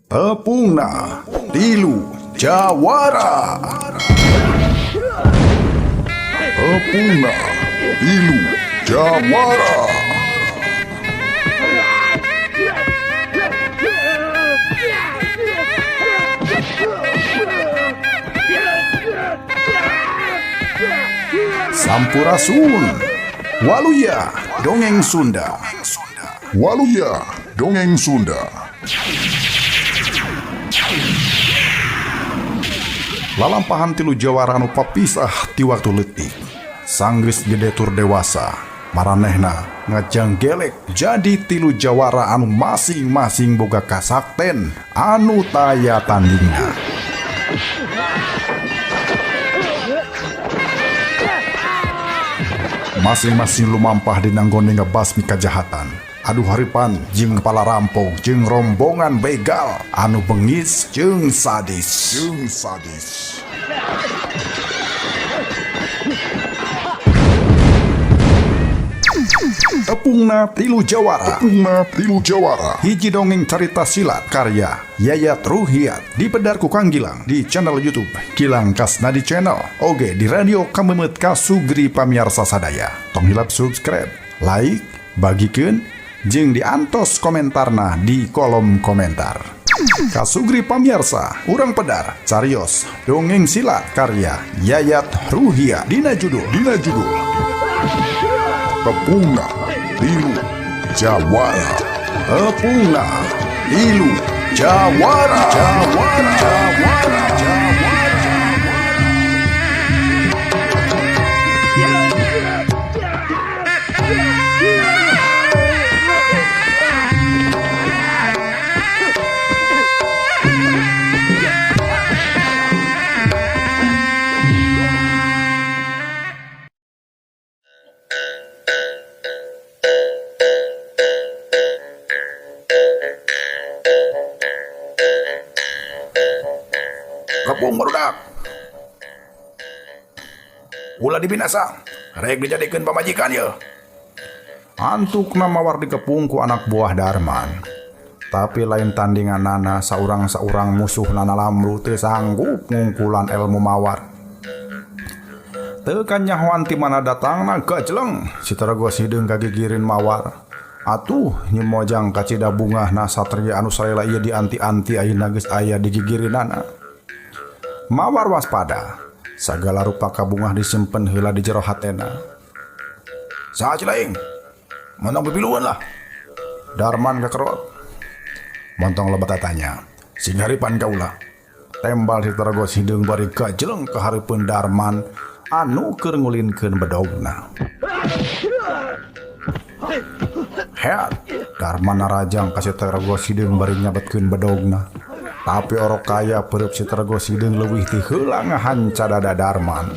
Tepungna tilu jawara. Tepungna tilu jawara. Sampurasun. Waluya Dongeng Sunda. Waluya Dongeng Sunda. Lalampahan tilu jawara anu papisah ti waktu leutik. Sanggeus gede tur dewasa, maranehna ngajanggelek jadi tilu jawara anu masing-masing boga kasakten anu taya tandingna. Masing-masing lumampah dina nggone ngebasmi kajahatan. Aduh haripan jeung kepala rampok jeung rombongan begal anu bengis jeung sadis. Jeung sadis. Tepungna tilu jawara. Tepungna tilu jawara. Hiji dongeng carita silat karya Yayat Ruhiat dipedar ku Kang Gilang di channel YouTube Gilang Kasnadi Channel. Oge di radio Kamemet Kasugri pamiarsa sadaya. Tong hilap subscribe, like, bagikeun, jeung diantos komentarna di kolom komentar. Kasugri pamiarsa, urang pedar, carios, dongeng silat karya Yayat Ruhiat dina judul, dina judul Tepungna Tilu Jawara. Tepungna Tilu Jawara. Jawara. Jawara. Kepung barudak. Ulah dibinasa, rek dijadikeun pamajikan ye. Antukna mawar dikepung ku anak buah Darman. Tapi lain tandinganana saurang-saurang musuh nana lamru teu sanggup ngungkulan ilmu mawar. Teu kanyahoan ti mana datangna gajleng si Tergos hideung kagigirin mawar. Atuh nyemojang kacida bungahna satria anu sarela ieu dianti-anti ayeuna geus aya digigirinana. Mawar waspada, sagala rupa kabungah disimpen heula di jero hatena. Saha cilaing? Montong pipilueun lah. Darman kekerot. Montong lebat tanya, sing haripan kaula. Tembal si Tergos hideung bari gajleng ka hareupeun Darman anu keur ngulinkeun bedogna. Heat, Darman narajang ka si Tergos hideung bari nyabetkeun bedogna. Tapi orok kaya peureub si Tergos hideung leuwih ti heula ngahanca dada Darman.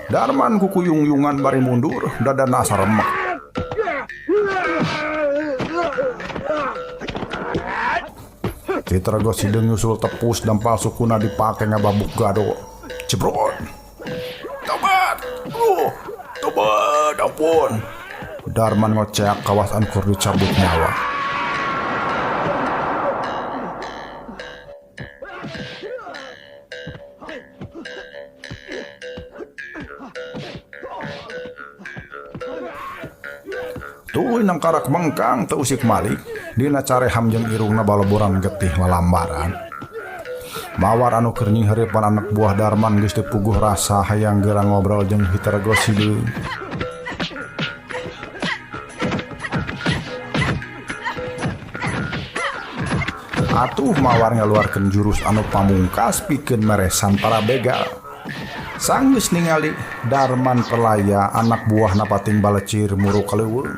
Darman kukuyung-yungan bari mundur, dadana asa remek. Si Tergos hideung nyusul tepus dampal sukuna dipake ngababuk gado. Jebrot. Tobat. Tobat, ampun. Darman ngoceak kawasan kur dicabut nyawa. Tuluy nangkarak mengkang teu usik malik dina careham jeung irungna baloboran getih lalambaran. Mawar anu keur nyinghareupan anak buah Darman geus teu puguh rasa hayang geura ngobrol jeung si Tergos hideung. Atuh Mawar ngaluarkeun jurus anu pamungkas pikeun meresan para begal. Sanggeus ningali Darman pelaya anak buah napating balecir muru kaleuweung.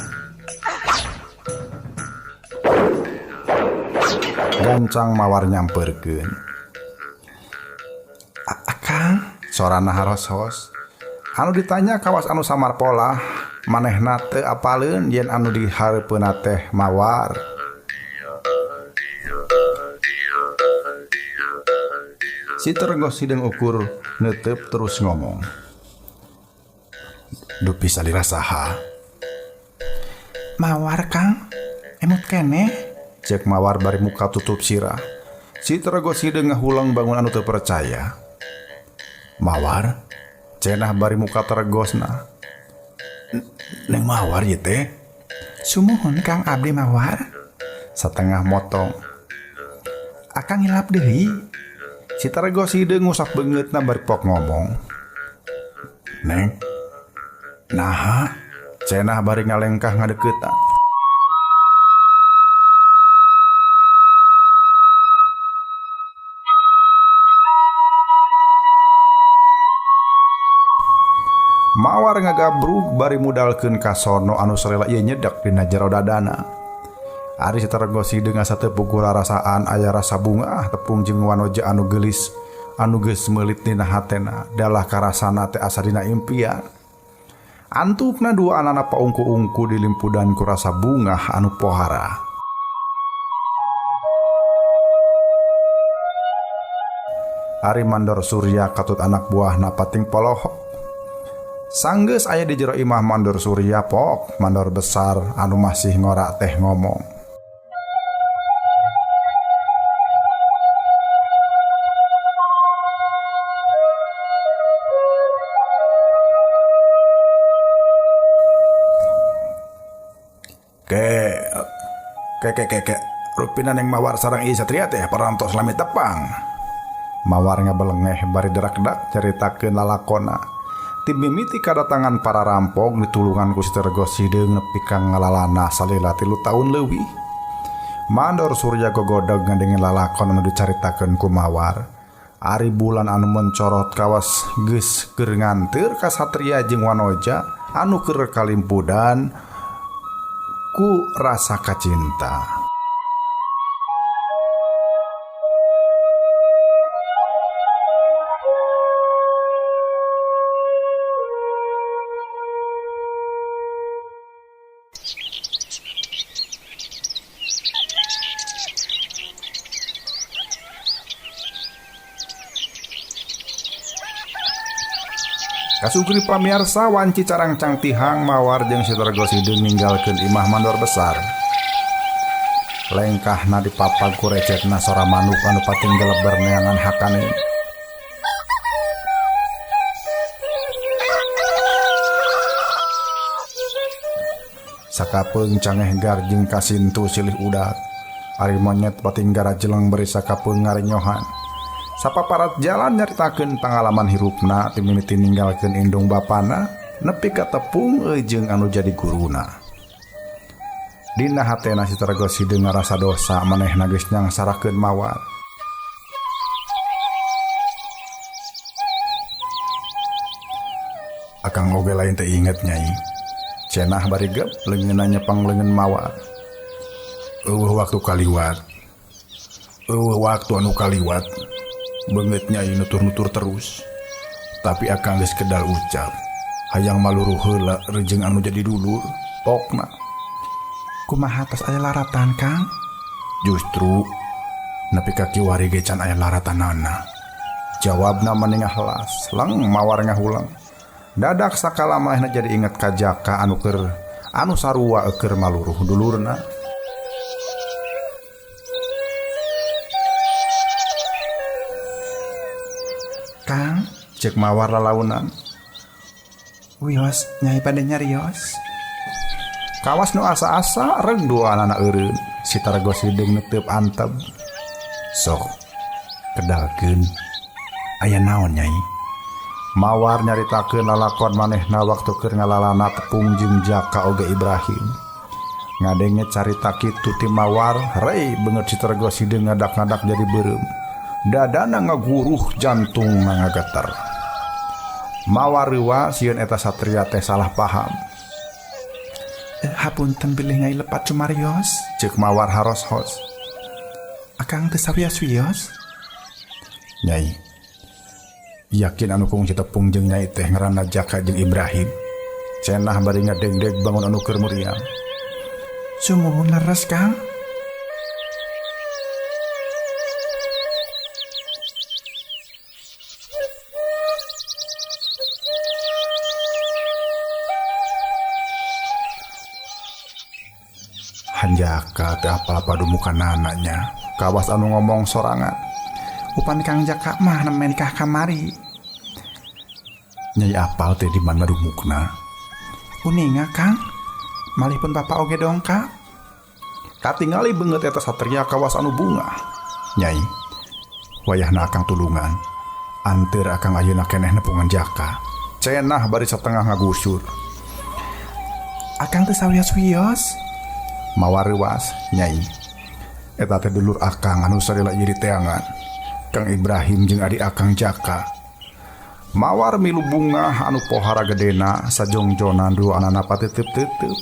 Gancang Mawar nyamperkeun. Akang, sorana haros-hos. Anu ditanya kawas anu samar polah, manehna teu apaleun yen anu dihareupeunna teh Mawar. Si Tergos hideung ukur neuteup terus ngomong. Dupi salira saha? Mawar Kang, emut keneh. Cek Mawar bari muka tutup sirah. Si Tergos Hideung ngahulang bangun anu teu percaya. Mawar cenah bari muka tergosna. Neng Mawar ieu teh. Sumuhun Kang, abdi Mawar. Satengah motong. Akang hilap deui. Si Tergos Hideung ngusap beungeutna bari pok ngomong. Neng, naha cenah bari ngalengkah ngadeuketan. Mawar ngagabrug bari mudalkeun kasono anu sarela ieu nyedek dina jero dadana. Ari si Tergos Hideung asa teu puguh rarasaan aya rasa bungah tepung jeung wanoja anu geulis anu geus meulit dina hatena dalah karasana teh asa dina impian. Antukna dua anana paungku-ungku dilimpudan ku rasa bungah anu pohara. Ari Mandor Surya katut anak buahna pating polohok. Sanggeus aya di jero imah Mandor Surya pok mandor besar anu masih ngorak teh ngomong. Ke ke ke ke ke rupina Neng Mawar sareng ieu Satria teh parantos lami tepang. Mawar ngabelengeh bari derak-derak caritakeun lalakona. Ti mimiti kadatangan para rampok ditulungan ku si Tergos Hideung nepi ka ngalalana salila 3 tahun leuwih. Mandor Surya gogodeg ngadenge lalakon anu dicaritakeun ku Mawar. Ari bulan anu mencorot kawas geus keur nganteur ka Satria jeung Wanoja anu keur kalimpudan ku rasa kacinta. Kasugri pamiarsa wanci carangcang tihang Mawar jeung si Tergos Hideung ninggalkeun imah mandor besar. Lengkahna dipapag ku recetna sora manuk anu pating geleber neangan hakane. Sakapeung cangeh garjing kasintu silih udat. Ari monyet pating garajeleng bari sakapeung ngarenyohan. Sapaparat jalan nyaritakeun pangalaman hirupna ti mimiti ninggalkeun indung bapana nepi ka tepung jeung anu jadi guruna. Dina hatena si Tergos Hideung ngarasa dosa manehna geus nyangsarakeun Mawar. Akang oge lain teu inget nyai. Cenah bari gep leungeunna nyepeng leungeun Mawar. Eueuh waktu kaliwat. Eueuh waktu anu kaliwat. Beungeut nyai nutur-nutur terus. Tapi akang geus kedal ucap. Hayang maluruh heula rejeung anu jadi dulur. Pokna. Kumaha tos aya laratan Kang? Justru nepi ka kiwari ge can aya laratanana. Jawabna maningah helas, leng Mawar ngahulang. Dadak sakala manehna jadi inget ka Jaka anu keur anu sarua keur maluruh dulurna. Kang, cek Mawar lalaunan. Wios, nyai pada nyarios. Kawas nu asa-asa reng dua anak eureun. Si Tergos Hideung neteup antep. Sok, kedalkeun. Aya naon nyai? Mawar nyaritakeun lalakon manehna waktu keur ngalalana tepung jeung Jaka oge Ibrahim. Ngadenge carita kitu ti Mawar, rei beungeut si Tergos Hideung ngadak-ngadak jadi beureum. Dadana ngaguruh jantung ngageter. Mawar reuwa sieun eta Satria teh salah paham. Hapunten bilih nyai lepat cumarios, ceuk Mawar haros-hos. Akang teu sawios-wios. Nyai, yakin anu kungsi tepung jeung nyai teh ngaranna Jaka jeung Ibrahim. Cenah bari ngadegdeg bangun anu keur muriang. Sumuhun leres Kang. Hanjaka teh apal padumukan anaknya. Kawas anu ngomong sorangan. Upami Kang Jaka mah nembe nikah kamari. Nyai apal teh di mana dumukna? Uninga Kang. Malih pun bapak oge dongkap. Katingali beungeut eta satria kawas anu bunga. Nyai, wayahna akang tulungan. Anteur akang ayeuna keneh nepungan Jaka. Cenah bari satengah ngagusur. Akang teh sawios-wios. Mawar reuas, Nyai. Eta teh dulur akang anu salila ieu diteangan. Kang Ibrahim jeung adi akang Jaka. Mawar milu bungah anu pohara gedena sajongjonan duanana pateuteub-teuteub.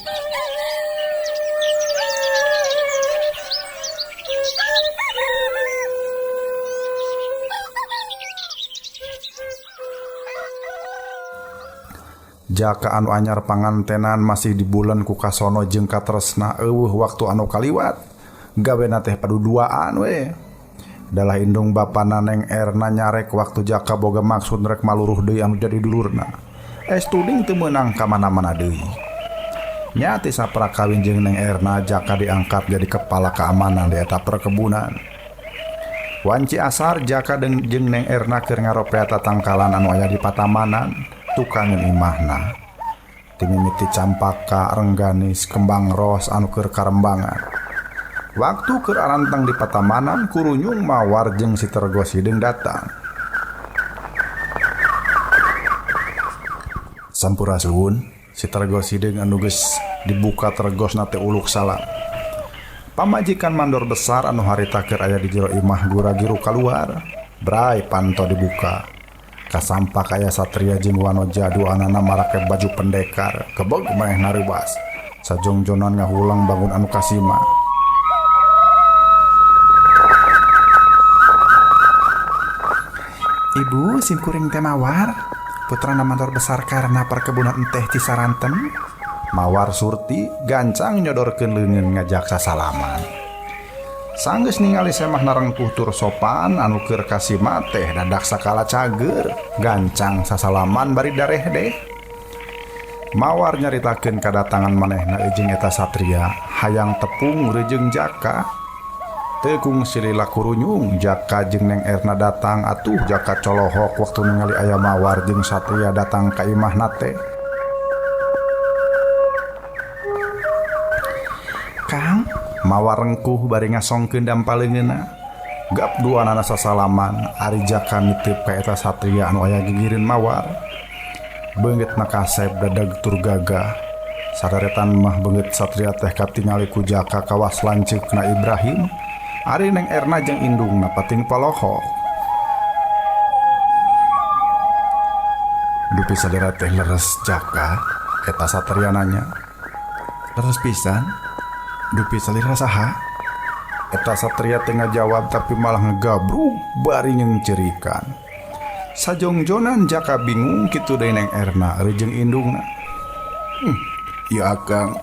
Jaka anu anyar pangantenan masih dibulen ku kasono jeung katresna eueuh waktu anu kaliwat. Gawena teh paduduaan we. Dalah indung bapana Neng Erna nyarek waktu Jaka boga maksud rek maluruh deui anu jadi dulurna. Estuding teu meunang ka mana-mana deui. Nya ti saprak kawin jeung Neng Erna, Jaka diangkat jadi kepala keamanan di eta perkebunan. Wanci asar Jaka jeung Neng Erna keur ngaropea tatangkalan anu aya di patamanan. Tukangeun imahna. Timimiti campaka, rengganis, kembang ros anu keur karembangan. Waktu keur arantang di patamanan, kurunyung Mawar jeung si Tergos hideung datang. Sampurasun, si Tergos hideung anu geus dibuka tergosna teh uluk salam. Pamajikan mandor besar anu harita keur aya di jero imah gura-giru kaluar. Bray panto dibuka. Kasampak aya Satria jeung Wanoja duanana marake baju pendekar, kebeg manehna reuwas. Sajongjonan ngahulang bangun anu kasima. Ibu simkuring teh Mawar, putrana mandor besar karena perkebunan enteh Cisaranten. Mawar Surti gancang nyodorkeun leungeun ngajak sasalaman. Sanggeus ningali semah narengkuh tur sopan anu keur kasima teh dadak sakala cager, gancang sasalaman bari dareh deh. Mawar nyaritakeun kadatangan manehna jeung eta Satria, hayang tepung rejeung Jaka. Teu kungsi lila kurunyung Jaka jeung Neng Erna datang atuh Jaka colohok waktu ningali aya Mawar jeung Satria datang ka imahna teh. Kang, Mawar rengkuh bari ngasongkeun dampaleungeunna. Gap duanana sasalaman, ari Jaka nitip ka eta Satria anu aya gigireun Mawar. Beungeutna kasep dadag tur gagah. Sadaretan mah beungeut Satria teh katingali ku Jaka kawas lanceukna Ibrahim. Ari Neng Erna jeung indungna pating polohok. Dupi sadera teh leres Jaka, eta Satria nanya. Leres pisan? Dupi salira saha? Eta Satria teh ngajawab tapi malah ngegabruk bari nyengcerikan. Sajongjonan Jaka bingung kitu deui Neng Erna rejeung indungna. Ya akang,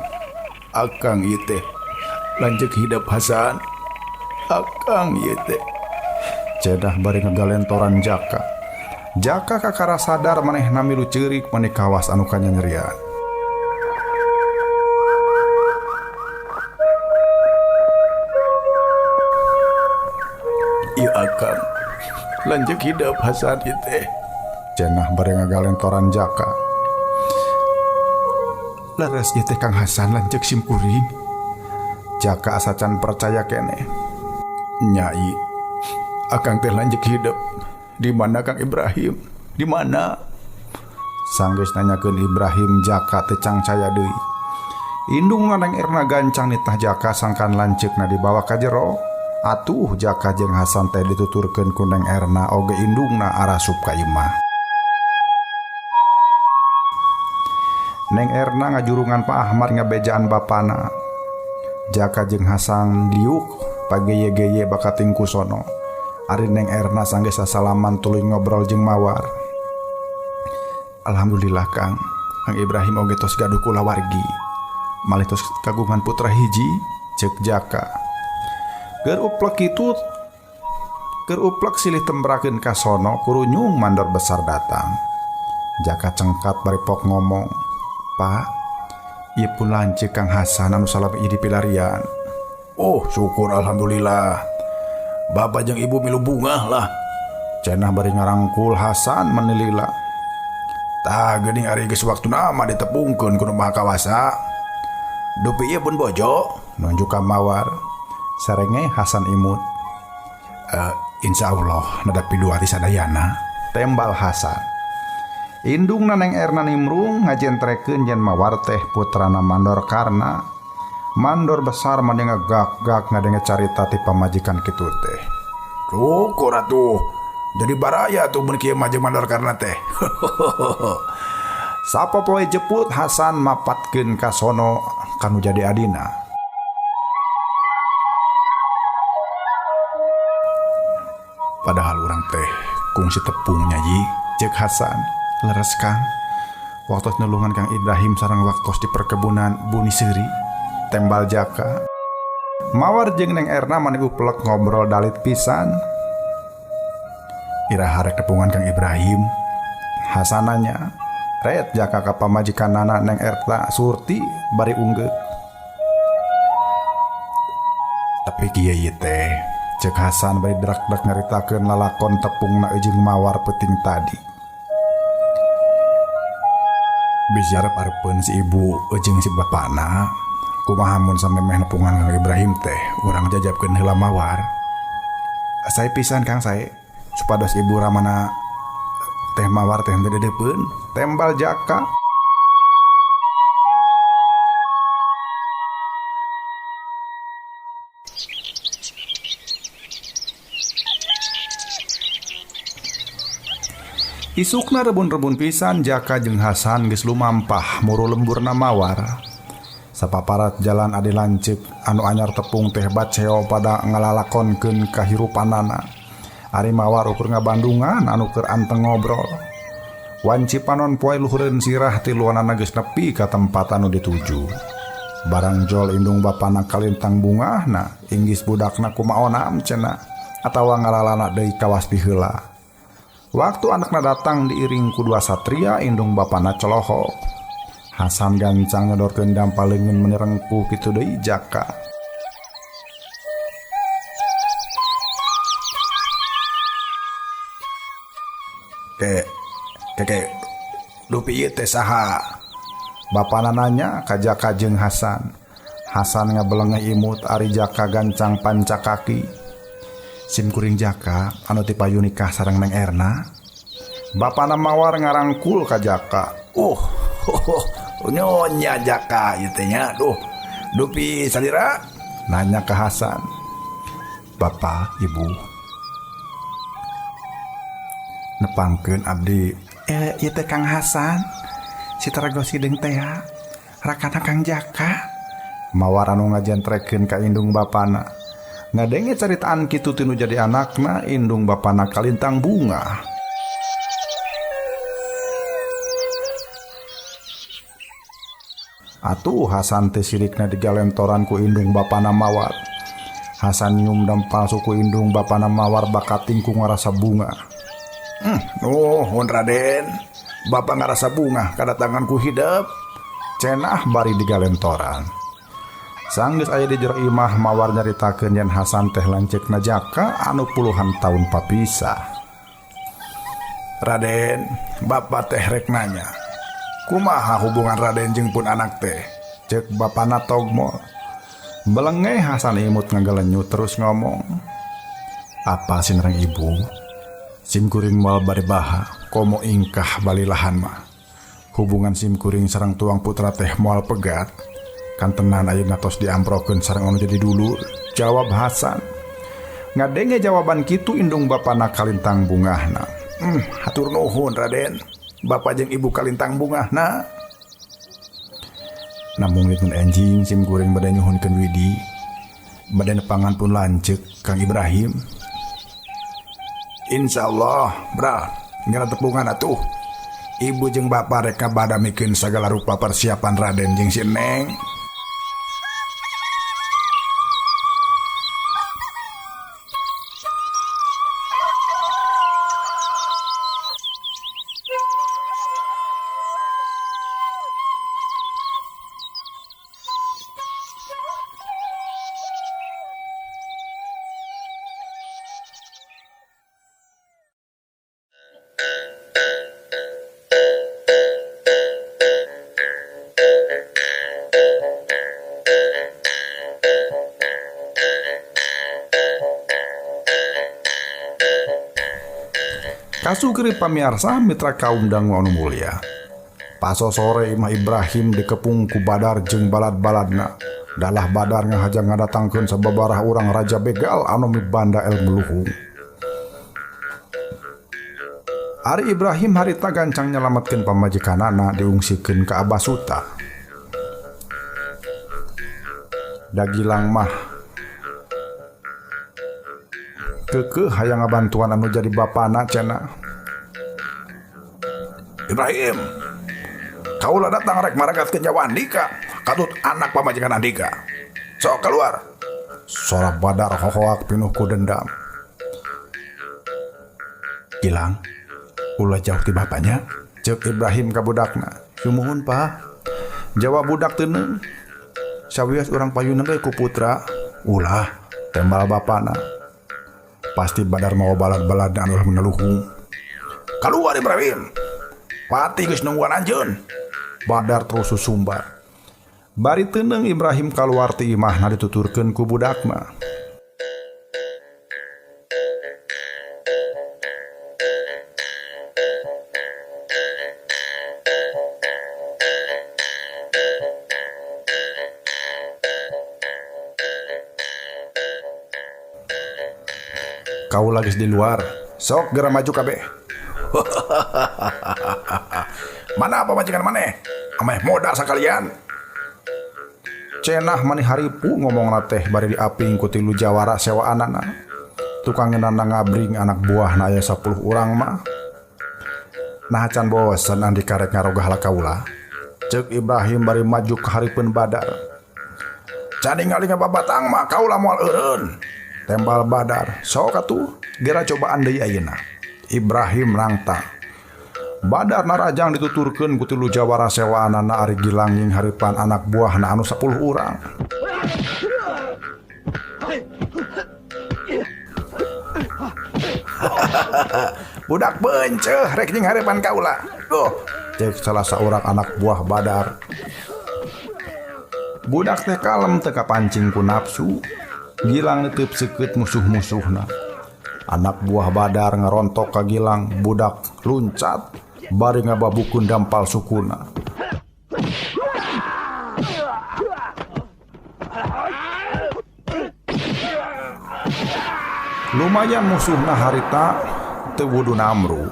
akang ieu teh lanceuk hidep Hasan. Akang ieu teh. Cedah bari ngagalentoran Jaka. Jaka kakara sadar manehna milu ceurik mani kawas anu kanyanyerian. Ieu akang lanceuk hidep Hasan ieu teh. Cenah bari ngagalentoran Jaka. Leres ieu teh Kang Hasan lanceuk simkuring. Jaka asa can percaya keneh. Nyai, akang teh lanceuk hidep. Di mana Kang Ibrahim? Di mana? Sanggeus nanyakeun Ibrahim, Jaka teh cangcaya deui. Indungna Neng Erna gancang nitah Jaka sangkan lanceukna dibawa ka jero. Atuh Jaka jeung Hasan teh dituturkeun ku Neng Erna oge indungna arasup ka imah. Neng Erna ngajurungan Pak Ahmad ngabejaan bapana. Jaka jeung Hasan liuk pageye-geye bakating kusono. Ari Neng Erna sanggeus sasalaman tuluy ngobrol jeung Mawar. Alhamdulillah Kang, Kang Ibrahim oge tos gaduh kulawargi. Malih tos kagungan putra hiji, ceuk Jaka. Keur uplek kitu, keur uplek silih tembrakeun ka sono kurunyung mandor besar datang. Jaka cengkat bari pok ngomong, "Pak, ieu pun lanceuk Kang Hasan anu salami ieu dipilarian." Oh, syukur alhamdulillah. Bapak jeung ibu milu bungah lah. Cenah bari ngarangkul Hasan menilila. Tah geuning ari geus waktuna mah ditepungkeun ku Nu Maha Kawasa. Dupi ieu pun bojo nunjuk ka Mawar. Sarenge Hasan imut. Insya Allah nadapi dua ti sadayana. Tembal Hasan. Indungna Neng Erna nimrung ngajentrekeun yen Mawar teh putrana Mandor Karna. Mandor besar mani ngagak-gak ngadenge carita ti pamajikan kitu teh. Syukur atuh. Jadi baraya tuh mun kieu mah jeung Mandor Karna teh. Sapopoe jeput Hasan mapatkeun ka sono kanu jadi adina. Padahal urang teh kungsi tepung nyayi cek Hasan. Leres Kang. Waktos nulungan Kang Ibrahim sareng waktos di perkebunan Buni Seuri. Tembal Jaka. Mawar jeung Neng Erna mani uplek ngobrol dalit pisan. Iraha rek tepungan Kang Ibrahim. Hasananya ret Jaka ka pamajikanana Neng Erta Surti bari unggeuk. Tapi kieu ieu teh cek Hasan bari drak-drak nyaritakeun lalakon tepungna jeung Mawar peuting tadi. Bisi arep-arepeun si ibu jeung si bapana. Kumaha mun samemeh nepungan Kang Ibrahim teh urang jajabkeun heula Mawar. Sae pisan Kang sae supados ibu ramana teh Mawar teh henteu dedeupeun. Tembal Jaka. Isukna rebun-rebun pisan Jaka jeung Hasan geus lumampah muru lemburna Mawar. Sapaparat jalan adi lanceuk anu anyar tepung teh baceo pada ngalalakonkeun kahirupanana. Ari Mawar ukur ngabandungan anu keur anteng ngobrol. Wanci panon poe luhureun sirah tiluanana geus nepi ka tempat anu dituju. Barang jol indung bapana kalintang bungahna, inggis budakna kumaonam cenah atawa ngalalana deui kawas diheula. Waktu anakna datang diiring ku dua satria, indung bapana colohok. Hasan gancang nyodorkeun dampal leungeun menyerengkuh kitu deui Jaka. Ke ke dupi ieu teh saha? Bapana nanya ka Jaka jeung Hasan. Hasan ngabelengeh imut ari Jaka gancang pancak kaki. Sim kuring Jaka anu ti payu nikah sareng Neng Erna. Bapana Mawar ngarangkul ka Jaka. Nyonya Jaka ieu teh nya. Duh, dupi salira? Nanya ke Hasan. Bapak, ibu, nepangkeun abdi. Ieu teh Kang Hasan. Si Tarago Sideng teh ya. Rakana Kang Jaka. Mawar anu ngajentrekeun ka indung bapana. Ngadenge caritaan kitu tinu jadi anakna, indung bapana kalintang bunga. Atuh Hasan teh sirikna digalentoran ku indung bapana Mawar. Hasan nyum dampal suku indung bapana Mawar bakating ku ngarasa bunga. Nuhun Raden, bapak ngarasa bunga kadatangan ku hidep. Cenah bari digalentoran. Sanggeus aya di jero imah Mawar nyaritakeun yen Hasan teh lanceukna Jaka anu puluhan tahun papisah. Raden, bapak teh rek nanya. Kumaha hubungan Raden jeung pun anak teh? Cek bapana togmol. Belenge Hasan imut ngagalenyut terus ngomong. Apa sinareng ibu? Sim kuring moal bade baha, komo ingkah balilahan mah. Hubungan sim kuring sareng tuang putra teh moal pegat. Kantenan ayeuna tos diamprokeun sareng anu jadi dulur. Jawab Hasan. Ngadenge jawaban kitu indung bapana kalintang bungahna. Hatur nuhun Raden. Bapak jeung ibu kalintang bungahna. Namung litun enjing sim kuring bade nyuhunkeun widi. Bade nepangan pun lanceuk Kang Ibrahim. Insyaallah, bra, ngala tepungan atuh. Ibu jeung bapak rek kabadamikeun sagala rupa persiapan Raden jeung si Neng. Kasukri pamiarsa mitra kaum dangu anu mulia. Paso sore Imah Ibrahim dikepung ku Badar jeung balad-baladna. Dalah Badar ngahaja ngadatangkeun sababaraha urang raja begal anu mibanda ilmu luhung. Ari Ibrahim harita gancang nyelametkeun pamajikanana diungsikeun ka Abah Suta. Da Gilang mah keukeuh hayang ngabantuan anu jadi bapana cenah. Ibrahim, kaula datang rek maragatkeun nyawa Andika, katut anak pamajikan Andika. Sok keluar. Sora Badar hohoak pinuh ku dendam. Gilang, ulah jauh ti bapanya, ceuk Ibrahim ka budakna. Sumuhun, Pak. Jawab budak teu. Sawios urang payunan ge ku putra. Ulah, tembal bapana. Pasti Badar mawa balad-balad anu meneluhung. Keluar Ibrahim. Pati geus nungguan anjeun. Badar terus susumbar. Bari teuneng Ibrahim kaluar ti imahna dituturkeun ku budakna. Kaula geus di luar, sok geura maju kabeh. Mana pamajikan maneh? Ameh modal sakalian. Cenah mani haripu ngomongna teh bari diaping ku tilu jawara sewaanana. Tukang ngeunana ngabring anak buahna aya 10 urang mah. Nah can bosen Andika rek ngarogah la kaula. Ceuk Ibrahim bari maju ka hareupeun Badar. Can ningali ngababatang mah kaula moal eureun. Tembal Badar, sok atuh geura cobaan deui ayeuna. Ibrahim nangtang. Badar narajang dituturkeun ku tilu jawara sewaanana ari Gilang jeung hareupan anak buahna anu 10 urang. Budak benceuh rek jeung hareupan kaula. Duh, ceuk salah saurang anak buah Badar. Budak teh kalem teu kapancing ku nafsu. Gilang nitip seukeut musuh-musuhna. Anak buah Badar ngarontok ka Gilang, budak luncat bari ngababukeun dampal sukuna. Lumayan musuhna harita teu wudu namru,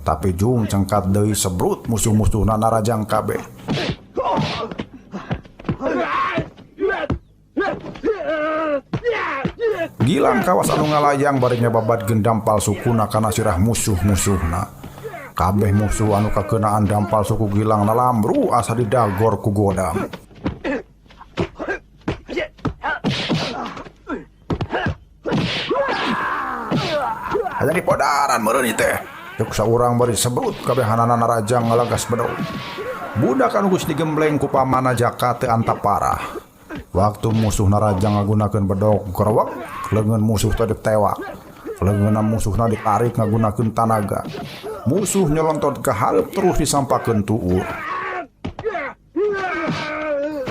tapi jung cengkat deui sebrut musuh-musuhna narajang kabeh. Gilang kawas anu ngalayang bari nyababatkeun dampal sukuna kana sirah musuh-musuhna. Kabeh musuh anu kakeunaan dampal suku Gilang nalamru asa didagor ku godam. Hayang dipodaran meureun ieu teh. Ceuk saurang bari sebrut kabehanana narajang ngalagas bedog. Budak anu geus digembleng ku pamana Jaka teu antap parah. Waktu musuh narajang ngagunakeun bedog gerewek, leungeun musuh teh ditewak. Leungeunna musuhna ditarik ngagunakeun tanaga. Musuh nyelontot ka hareup terus disampakeun tuur.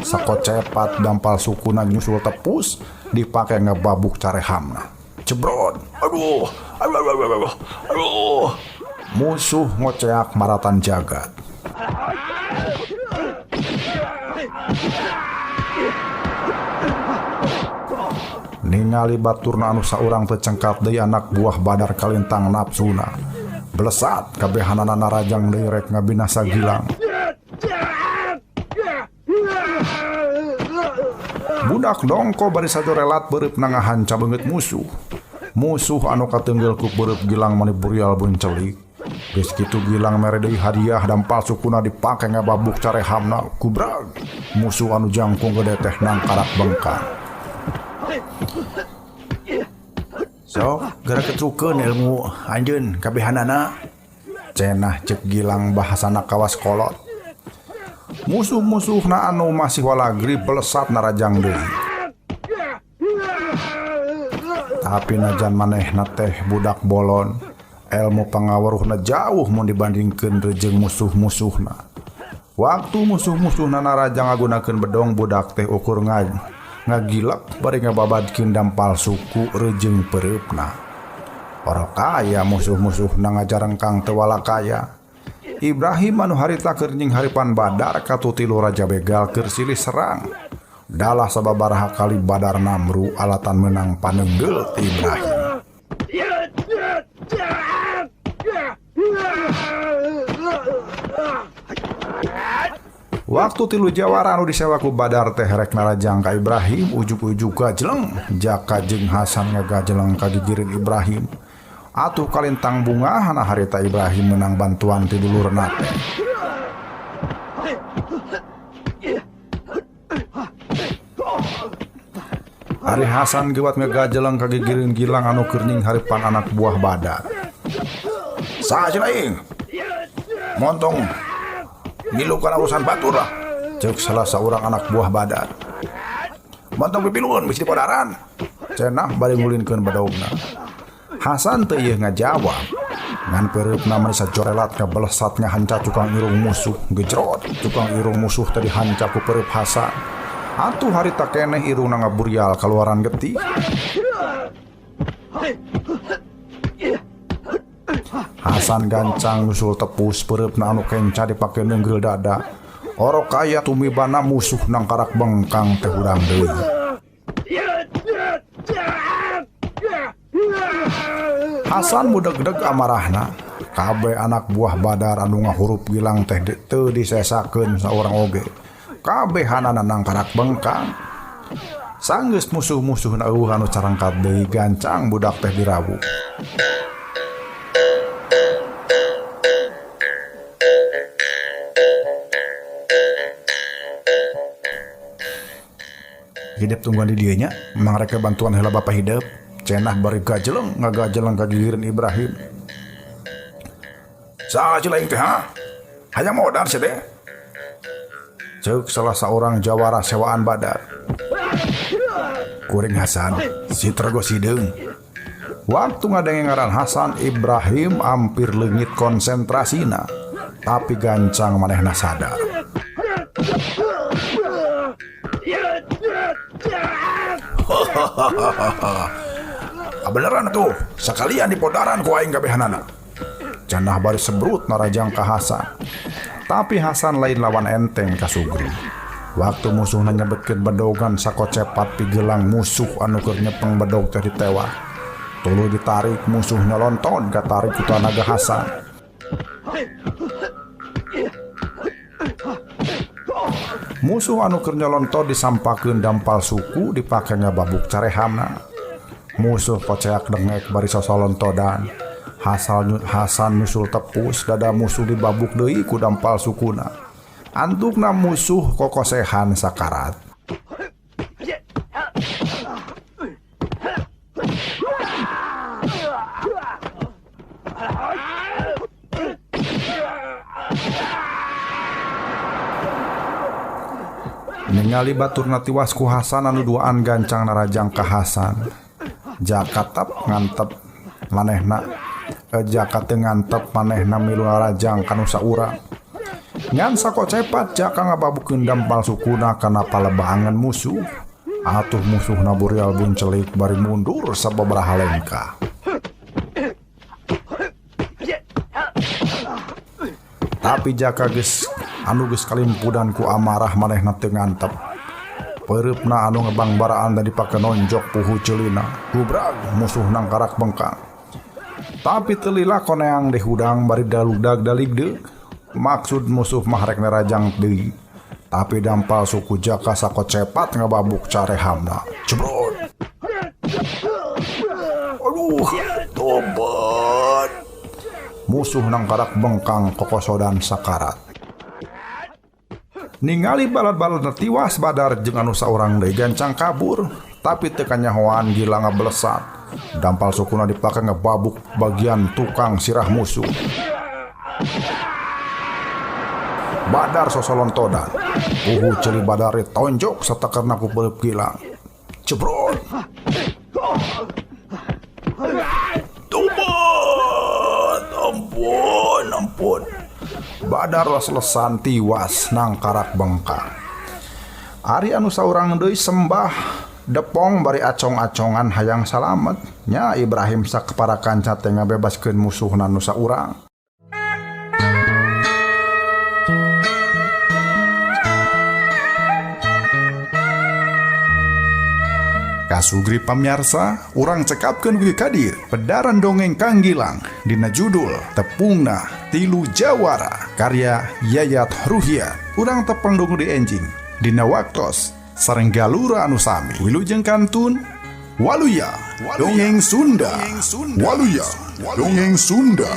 Sakocepat dampal sukuna nyusul tepus dipake ngebabuk carehamna. Cebrot. Aduh, aduh, aduh, aduh, aduh. Musuh ngoceak maratan jagat. Ningali baturna anu saurang teu cengkat deui anak buah Badar kalintang nafsuna. Belesat kabehanana narajang deui rek ngabinasa Gilang. Budak dongko bari sajorelat beureupna nangahan cabeungeut musuh. Musuh anu katenggel ku beureub Gilang mani burial buncelik. Geus kitu Gilang mere deui hadiah dampal sukuna dipake ngababuk carehamna kubrag. Musuh anu jangkung gede teh nangkarak bengkang. Sok geura ketrukeun ilmu anjeun kabehanana. Cenah ceuk Gilang bahasana kawas kolot. Musuh-musuhna anu masih walagri belesat narajang deui. Tapi najan manehna teh budak bolon, ilmu pangaweruhna jauh mun dibandingkeun jeung musuh-musuhna. Waktu musuh-musuhna narajang ngagunakeun bedong, budak teh ukur ngagilak bari ngababadkeun dampal suku rejeung peureupna. Orok kaya musuh-musuhna ngajarengkang teu walakaya. Ibrahim anu harita keur nyingharipan Badar katutilu Raja Begal keur silih serang. Dalah sababaraha kali Badar namru alatan meunang panenggel ti Ibrahim. Waktu tilu jawara anu disewa ku Badar teh rek narajang ka Ibrahim ujug-ujug gajleng Jaka jeung Hasan ngagajeleng ka gigireun Ibrahim. Atuh kalintang bungahana harita Ibrahim menang bantuan ti dulurna teh. Ari Hasan geuwat ngagajeleng ka gigireun Gilang anu keur nyingharipan anak buah Badar. Saha cenah aing? Montong ngilukan urusan batur lah. Ceuk salah saurang anak buah Badar. Montong pipilueun bisi dipodaran. Cenah bari ngulinkeun badogna. Hasan teu ieu ngajawab. Ngan peureupna mah sajorelat kabelesat ngahanca tukang irung musuh gejrot. Tukang irung musuh teh dihanca ku peureub Hasan. Atuh harita keneh irungna ngaburial kaluaran getih. Hasan gancang nyusul tepus peureupna anu kenca dipake neunggreul dada. Orok kaya tumibana musuh nangkarak bengkang teh hudang deui. Hasan mudegdeg amarahna. Kabeh anak buah Badar anu ngahurup Gilang teh teu disesakeun saurang oge. Kabehanana nangkarak bengkang. Sanggeus musuh-musuhna eueuh anu carangkat deui gancang budak teh dirawu. Hidep tungguan di dieu nya, mangreke bantuan heula bapa hidep. Cenah bari gajeleng ngagajeleng ka gigireun Ibrahim. Saha cil aing teh ha? Hayang modar sia teh. Ceuk salah saurang jawara sewaan Badar. Kuring Hasan, si Tergo Sideung. Waktu ngadenge ngaran Hasan, Ibrahim ampir leungit konsentrasina, tapi gancang manehna sadar. Kabeneran atuh, sakalian dipodaran ku aing kabehanana. Cenah bari sebrut narajang ka Hasan. Tapi Hasan lain lawan enteng ka Sugri. Waktu musuhna nyebetkeun bedogan sakocepat pigelang musuh anu keur nyepeng bedog teh ditewak. Tuluy ditarik musuh nyolonton katarik ku tanaga Hasan. Musuh anu keur nyolonton disampakeun dampal suku dipake ngababuk carehamna. Musuh koceak dengek bari sosolontodan. Hasan nyusul tepus dada musuh dibabuk deui ku dampal sukuna. Antukna musuh kokosehan sakarat. Ningali baturna tiwas ku Hasan anu duaan gancang narajang ka Hasan. Jaka tep ngantep manehna Jaka teu ngantep manehna milu narajang ka nu saurang. Ngan sakocepat Jaka ngababukeun dampal sukuna kana palebangan musuh. Atuh musuhna burial buncelik bari mundur sababaraha lengkah. Tapi Jaka geus anu geus kalimpudan ku amarah manehna teu ngantep. Peureupna anu ngebangbaraan teh dipake nonjok puhu ceulina. Gubrag musuh nangkarak bengkang. Tapi teu lila koneang deh hudang bari daludag daligdeug. Maksud musuh mah rek nerajang deui. Tapi dampal suku Jaka sakocepat ngababuk carehamna. Jebrot. Aduh, tobat. Musuh nangkarak bengkang kokosodan sakarat. Ningali balad-balad tiwas Badar jeung anu saurang deui gancang kabur, tapi teu kanyahoan gila ngabelesat. Dampal sukuna dipake ngebabuk bagian tukang sirah musuh. Badar sosolontodan. Uhu ceuli Badar ditonjok satekerna ku peureub Gilang. Jebrot. Tobat, ampun, ampun. Badar les-lesan tiwas nangkarak bengkang. Ari anu saurang deui sembah Depong bari acong-acongan hayang salamet nya Ibrahim sakapara kanca teh ngabebaskeun musuhna nu saurang. Kasugri pamiarsa, urang cekapkeun dugi ka dieu pedaran dongeng Kang Gilang dina judul Tepungna Tilu Jawara karya Yayat Ruhiyat. Urang tepang dongeng di enjing dina waktos sareng galura anu sami. Wilujeng kantun Waluya Dongeng Sunda. Waluya Dongeng Sunda.